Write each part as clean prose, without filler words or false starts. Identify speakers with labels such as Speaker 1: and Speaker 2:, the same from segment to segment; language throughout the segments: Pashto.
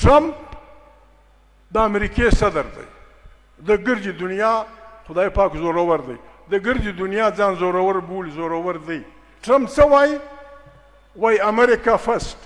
Speaker 1: ټرمپ د امریکې صدر دی، د ګرځي دنیا خدای پاک زورور دی، د ګرځي دنیا ځان زورور بولي، زورور دی. ټرمپ څه وایي؟ وایي America first،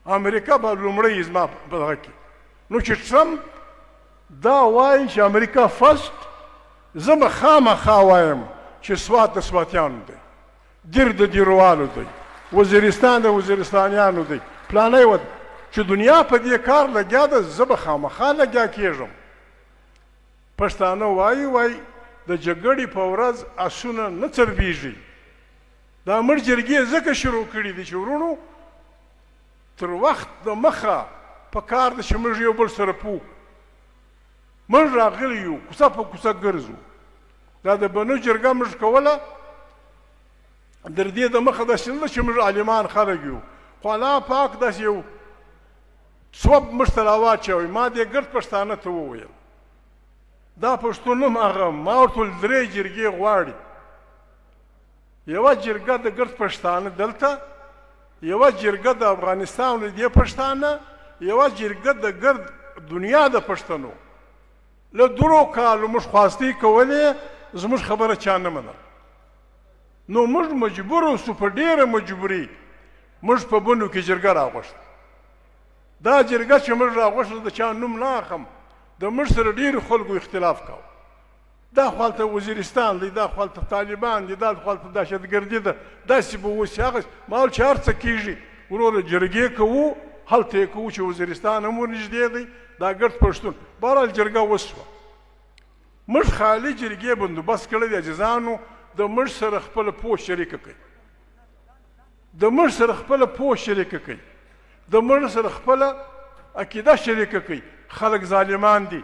Speaker 1: امریکا به لومړی زما په دغه کې. نو چې ټرمپ دا وایي چې America first، زه به خامخا وایم چې سوات د سواتیانو دی، دیر د دیروالو دی، وزیرستان د وزیرستانیانو دی، پلانی ود چې دنیا په دې کار لګیا ده، زه به خامخا لګیا کېږم. پښتانه وایي، وایي د جګړې په ورځ اسونه نه څربیږي. دا مړ جرګې ځکه شروع کړي دي چې وروڼو تر وخت د مخه په کار ده چې موږ یو بل سره پوه. موږ راغلي یو، کوڅه په کوڅه ګرځو. دا د بنو جرګه موږ کوله، در دې د مخه داسې نه ده چې موږ عالمان خلک یو، خو الله پاک داسې یو سوب موږ ته راواچوي. ما دې ګرد پښتانه ته وویل، دا پښتون هم هغه، ما ورته وویل درې جرګې غواړي. یوه جرګه د ګرد پښتانه دلته، یوه جرګه د افغانستان له دې پښتانه، یوه جرګه د ګرد دنیا د پښتنو. له درو کالو موږ خواستۍ کولې، زموږ خبره چا نه منله. نو موږ مجبور سو، په ډېره مجبوري موږ په بنو کې جرګه راغوښته. دا جرګه چې موږ راغوښته، د چا نوم نه اخم، د موږ سره ډېرو خلکو اختلاف کاوه. دا خو هلته وزیرستان دی، دا خو هلته طالبان دي، دا خو هلته دهشتګردي ده، داسې به وسي هغسې. ما ویل چې هر څه کېږي وروره جرګې کوو، هلته یې کوو چې وزیرستان هم ورنږدې دی، دا ګرد پښتون. بهرحال جرګه وشوه. موږ خالي جرګې بندوبست کړی دی. عزیزانو، د موږ سره خپله پوه شریکه کړئ، د موږ سره خپله پوه شریکه کړئ، د موږ سره خپله عقیده شریکه کړئ. خلک ظالمان دي.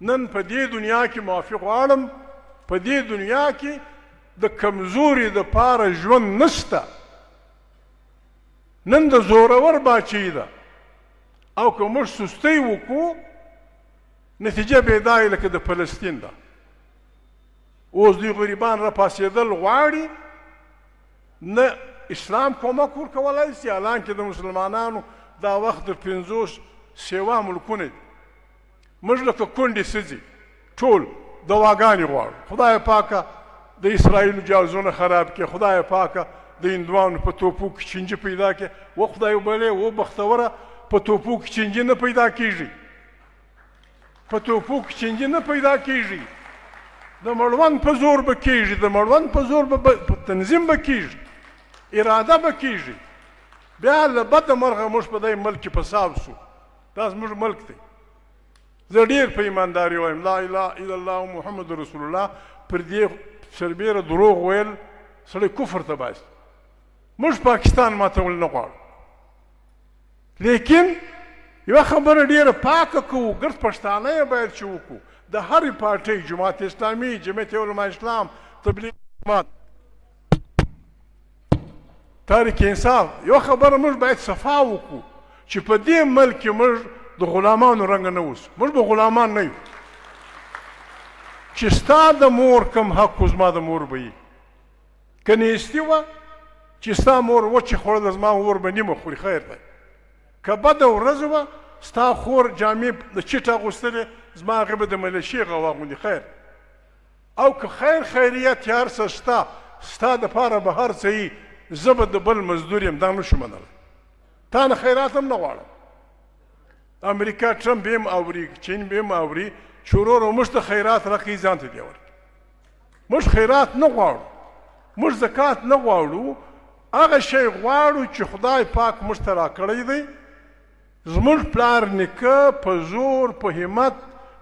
Speaker 1: نن په دې دنیا کې معافي غواړم، په دې دنیا کې د کمزوري د پاره ژوند نشته. نن د زورور باچهي ده، او که موږ سستۍ وکړو نتیجه به یې دا وي لکه د فلسطین ده. اوس دوی غریبان را پاڅېدل غواړي، نه اسلام کومک ورکولای سي، حالانکه د مسلمانانو دا وخت د 50 سیوا ملکونه دي. موږ لکه کونډې ښځې ټول دواګانې غواړو. خدای پاکه د اسرائیلو جهازونه خراب کړي، خدای پاکه د هندوانو په توپو کې چینجي پیدا کړي. و خدای وبلې و بختوره، په توپو کې چینجي نه پیدا کیږي، په توپو کې چینجي نه پیدا کیږي. د مړوند په زور به کیږي، د مړوند په زور به په تنظیم به کیږي، اراده به کیږي. بیا له بده مرغه موږ په دې ملک کې فساد سو. دا زموږ ملک دی. زه ډېر په ایمانداري وایم، لا اله الا الله محمد رسول الله. پر دې سربېره دروغ ویل سړی کفر ته باسي. موږ پاکستان ماتول نه غواړو، لیکن یوه خبره ډېره پاکه کوو، ګرد پښتانه یې باید چې وکړو. د هرې پارټۍ، جماعت اسلامي، جمعیت علما اسلام، تبلیغ جماعت، تحریک انصاف، یوه خبره موږ باید صفا وکړو چې په دې ملک کې موږ د غلامانو رنګ نه اوسو. موږ به غلامان نه یو. چې ستا د مور کم حق و زما د مور به یي. که نیستي وه چې ستا مور وچې خوړله، زما مور به نیمه خوري، خیر دی. که بده ورځ وه ستا خور جامې د چټ اغوستلې، زما هغې به د ملیشې هغه واغوندي، خیر. او که خیر خیریت هر څه شته، ستا دپاره به هر څه یي، زه به د بل مزدور یم، دا نه شو منلی. تا نه خیرات هم نه غواړم. امریکا ټرمپ به هم اوري، چین به هم اوري چې وروره موږ ته خیرات راکوي، ځان ته دې ورکړي. موږ خیرات نه غواړو، موږ زکات نه غواړو، هغه شی غواړو چې خدای پاک موږ ته راکړی دی. زموږ پلار نیکه په زور په همت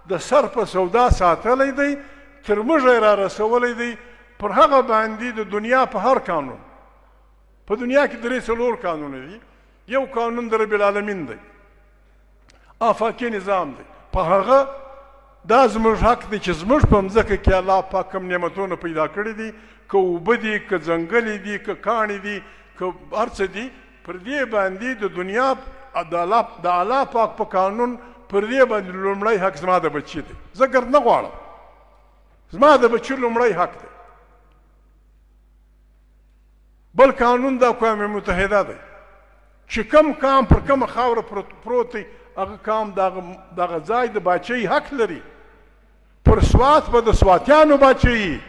Speaker 1: د سر په سودا ساتلی دی، تر موږه یې را رسولی دی. پر هغه باندې د دنیا په هر قانون، په دنیا کې درې څلور قانونه دي، یو قانون د رب العالمین دی، آفاقي نظام دی، په هغه دا زموږ حق دی چې زموږ په مځکه کې الله پاک کوم نعمتونه پیدا کړي دي، که اوبه دي، که ځنګلې دي، که کاڼي دي، که هر څه دي، پر دې باندې د دنیا د الله پاک په قانون پر دې باندې لومړی حق زما د بچي دی. زه ګرد نه غواړم، زما د بچي لومړی حق دی. بل قانون د اقوام متحده دی. چې کوم کام پر کومه خاوره پروت دی، هغه کام د هغه ځای د باچهۍ حق لري. پر سوات به د سواتیانو باچهي،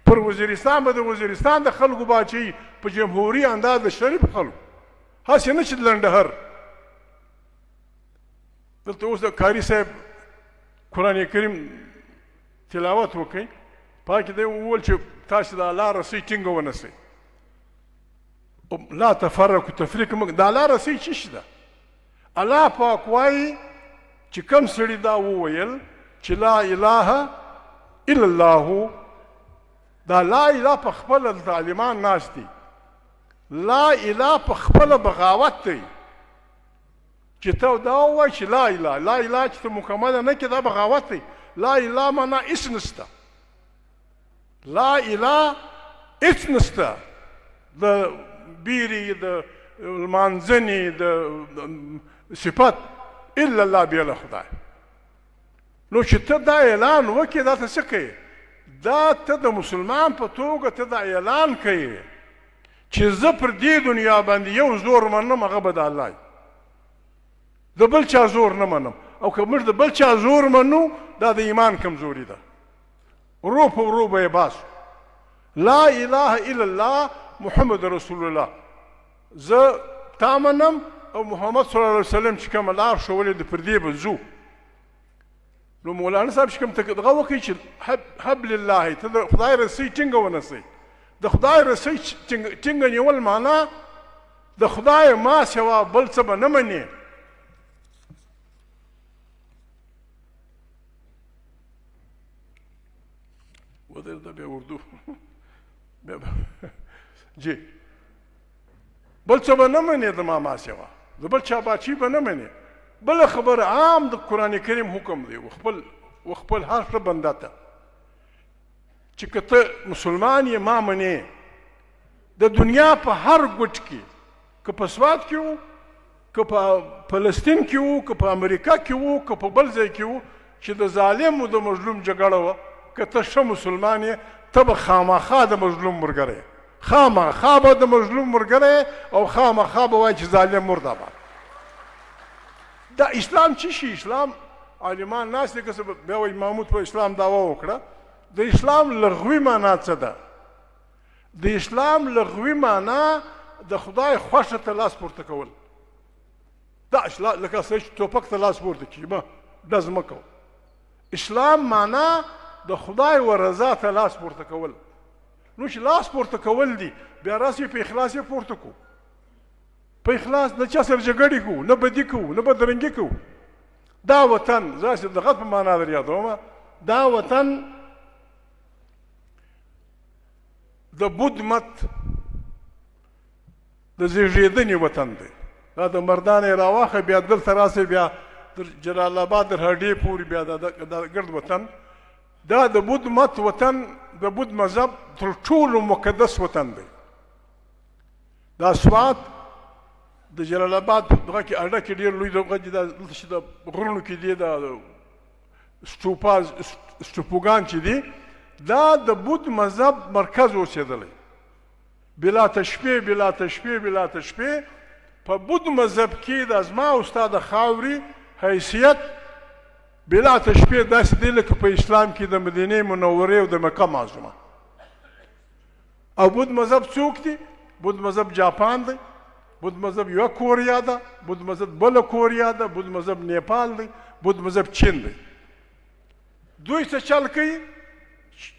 Speaker 1: پر وزیرستان به د وزیرستان د خلکو باچهي، په جمهوري انداز د شریف خلکو، هسې نه چې د لنډهر. دلته اوس د قاري صاحب قرآن کریم تلاوت وکړي، پاکې دی وویل چې تاسې د الله رسۍ ټینګه ونسئ، لا تفرقو، تفریق مه. د الله رسۍ څه شي ده؟ الله پاک وایي چې کوم سړي دا وویل چې لا اله الا الله، دا لا اله په خپله دلته عالمان ناست دي، لا اله په خپله بغاوت دی. چې ته دا ووایې چې لا اله، لا اله چې ته مکمله نه کړې، دا بغاوت دی. لا اله معنا هېڅ نشته، لا اله هېڅ نشته، د بیرې، د لمانځنې، د صفت الا الله، بې له خدای. نو چې ته دا اعلان وکړې، دا ته څه کوې؟ دا ته د مسلمان په توګه ته دا اعلان کوې چې زه پر دې دنیا باندې یو زور منم، هغه به د الله، د بل چا زور نه منم. او که موږ د بل چا زور منو، دا د ایمان کمزوري ده، ورو په ورو به یې باسو. لا اله الا الله محمد رسول الله، زه تا منم او محمد صلی الله علیه وسلم چې کومه لار ښوولې ده پر دې به ځو. نو مولانا صاحب چې کوم دغه وکړي چې حبل الله، ته د خدای رسۍ ټینګه ونسئ. د خدای رسۍ ټینګه نیول معنا د خدای ما سوا بل څه به نه منې. ودر دا بیا اردو بیا جی، بل څه به نه منې د ما ما سوا، د بل چا باچی به نه منې. بله خبره، عام د قرآن کریم حکم دی وخپل هر ښه بنده ته چې که ته مسلمان یې ما منې، د دنیا په هر ګوټ کې، که په سوات کې و، که په فلسطین کې وو، که په امریکا کې وو، که په بل ځای کې وو، چې د ظالم او د مظلوم جګړه وه، که ته ښه مسلمان یې، ته به خامخا د مظلوم ملګری، خامخا به د مظلوم ملګری او خامخا به وایي چې ظالم مرده باد. دا اسلام چی شي؟ اسلام عالمان ناست دي، که څه بیا وایي محمود په اسلام دعوه وکړه. د اسلام لغوي معنا څه ده؟ د اسلام لغوي معنا د خدای خوښه ته لاس پورته کول. دا اسلام لکه څه چې ټوپک ته لاس پورته کړي، مه ډز مه کوه. اسلام معنا د خدای و رضا ته لاس پورته کول. نو چې لاس پورته کول دي، بیا راسي په اخلاص یې پورته کو، په اخلاص، نه چا سره جګړې کوو، نه بدي کوو، نه بدرنګي کوو. دا وطن زه هسې د غت په معنا در یادوم، دا وطن د بود مت د زیږېدنې وطن دی. دا د مردان یې راواخه، بیا دلته راسئ، بیا تر جلال آباد تر هډې پورې، بیا دا ګرد وطن، دا د بود مت وطن، د بود مذهب تر ټولو مقدس وطن دی. دا سوات د جلال آباد دغه کې اډه کې ډېر لوی دغه دی، دا دلته چې د غرونو کې دی، دا سټوپا سټوپوګان چې دي، دا د بود مذهب مرکز اوسېدلی. بلا تشبیه، بلا تشبیه، بلا تشبیه، په بود مذهب کې د زما او ستا د خاورې حیثیت بلا تشبیه داسې دی لکه په اسلام کې د مدینې منورې او د مکه معظمه. او بود مذهب څوک دی؟ بود مذهب جاپان دی، بود مذهب یوه کوریا ده، بود مذهب بله کوریا ده، بود مذهب نیپال دی، بود مذهب چین دی. دوی څه چل کوي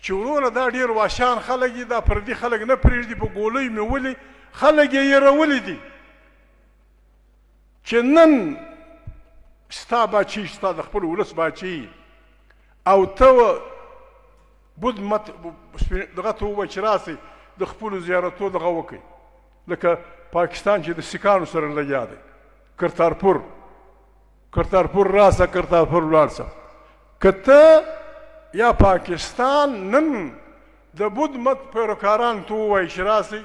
Speaker 1: چې وروره دا ډېر وحشیان خلک دي، دا پردي خلک نه پرېږدي، په ګولیو مې ولي، خلک یې یېرولي دي چې نن ستا باچي، ستا د خپل ولس باچي، او ته بود مت دغه ته ووایي چې راسئ د خپلو زیارتو دغه وکړئ، لکه پاکستان چې د سیکانو سره لګیا دی، کرتارپور، کرتارپور راسه، کرتارپور ولاړ سه. که ته یا پاکستان نن د بود مت پیروکاران ته ووایي چې راسئ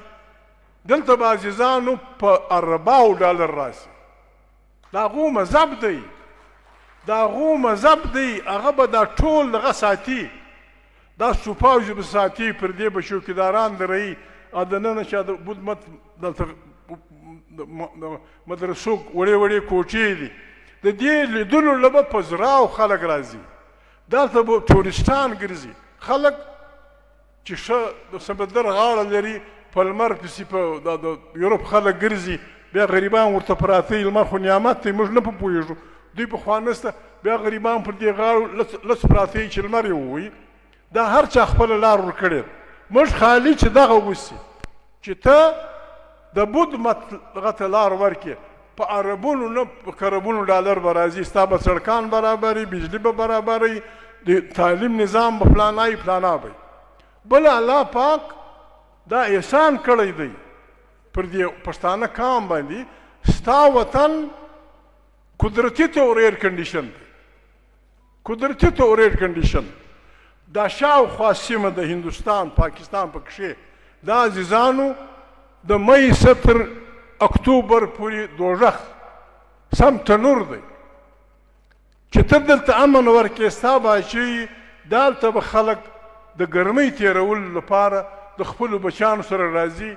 Speaker 1: دلته به عزیزانو په ارباو ډالر راسي، د هغو مذهب دی، د هغو مذهب دی، هغه به دا ټول دغه ساتي، دا سوپاوزې به ساتي، پر دې به چوکیداران دروي، او د ننه چې د بود مت دلته د مدرسو وړې وړې کوټې دي. د دې لیدلو له به په زراو خلک راځي، دلته به ټوریسټان ګرځي، خلک چې ښه د سمندر غاړه لري په لمر پسې په د یورپ خلک ګرځي، بیا غریبان ورته پراته وي. لمر خو نعمت دی، موږ نه په پوهېږو، دوی پخوا نشته، بیا غریبان پر دې غاړو لڅ پراته وي چې لمر یې ووهي. دا هر چا خپله لار ورکړې ده، موږ خالي چې دغه وسي چې ته د بود مت دغه ته لار ورکې، په اربونو نه په کربونو ډالر به راځي، ستا به سړکان برابري، بجلي به برابري، د تعلیم نظام به فلانای فلانا به. بل الله پاک دا احسان کړی دی پر دې پښتانه کام باندې، ستا وطن قدرتي طور ایر کنډیشن دی، قدرتي طور ایر کنډیشن. دا شاوخوا سیمه د هندوستان پاکستان پکښې دا عزیزانو د مئی ستر اکتوبر پورې دوژخ سم تنور دی، چې ته دلته امن ورکې ستا باچي، دالته به خلک د ګرمۍ تېرولو لپاره د خپلو بچیانو سره راځي.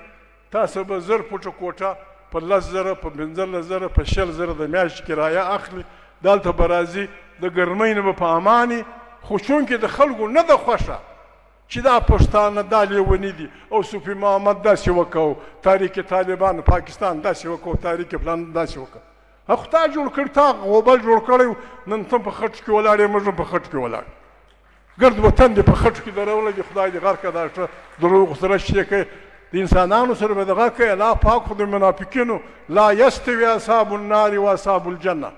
Speaker 1: تاسو به 1000 فوټه کوټه په 10,000، په 15,000، په 20,000 د میاشتې کرایه اخلي، دلته به راځي د ګرمۍ نه به په امان وي. خو چونکې د خلکو نه ده خوښه چې دا پښتانه دا لیوني دي او صوفي محمد داسې وکړو، تحریک طالبان پاکستان داسې وکړو، تحریک فلان داسې وکړو، خو تا جوړ کړی، تا غوبل جوړ کړی، نن ته په خټو کې ولاړ یې، موږ هم په خټو کې ولاړ، ګرد وطن دې په خټو کې درولی دی. خدای دې غرقه دا ښه دروغ سره شې کوي، د انسانانو سره به دغه کوي. الله پاک خو د منافقینو لا یستوي اصحاب النار و اصحاب الجنه،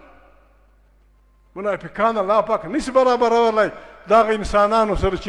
Speaker 1: منافقان الله پاک نشي برابرولی دغه انسانانو سره چې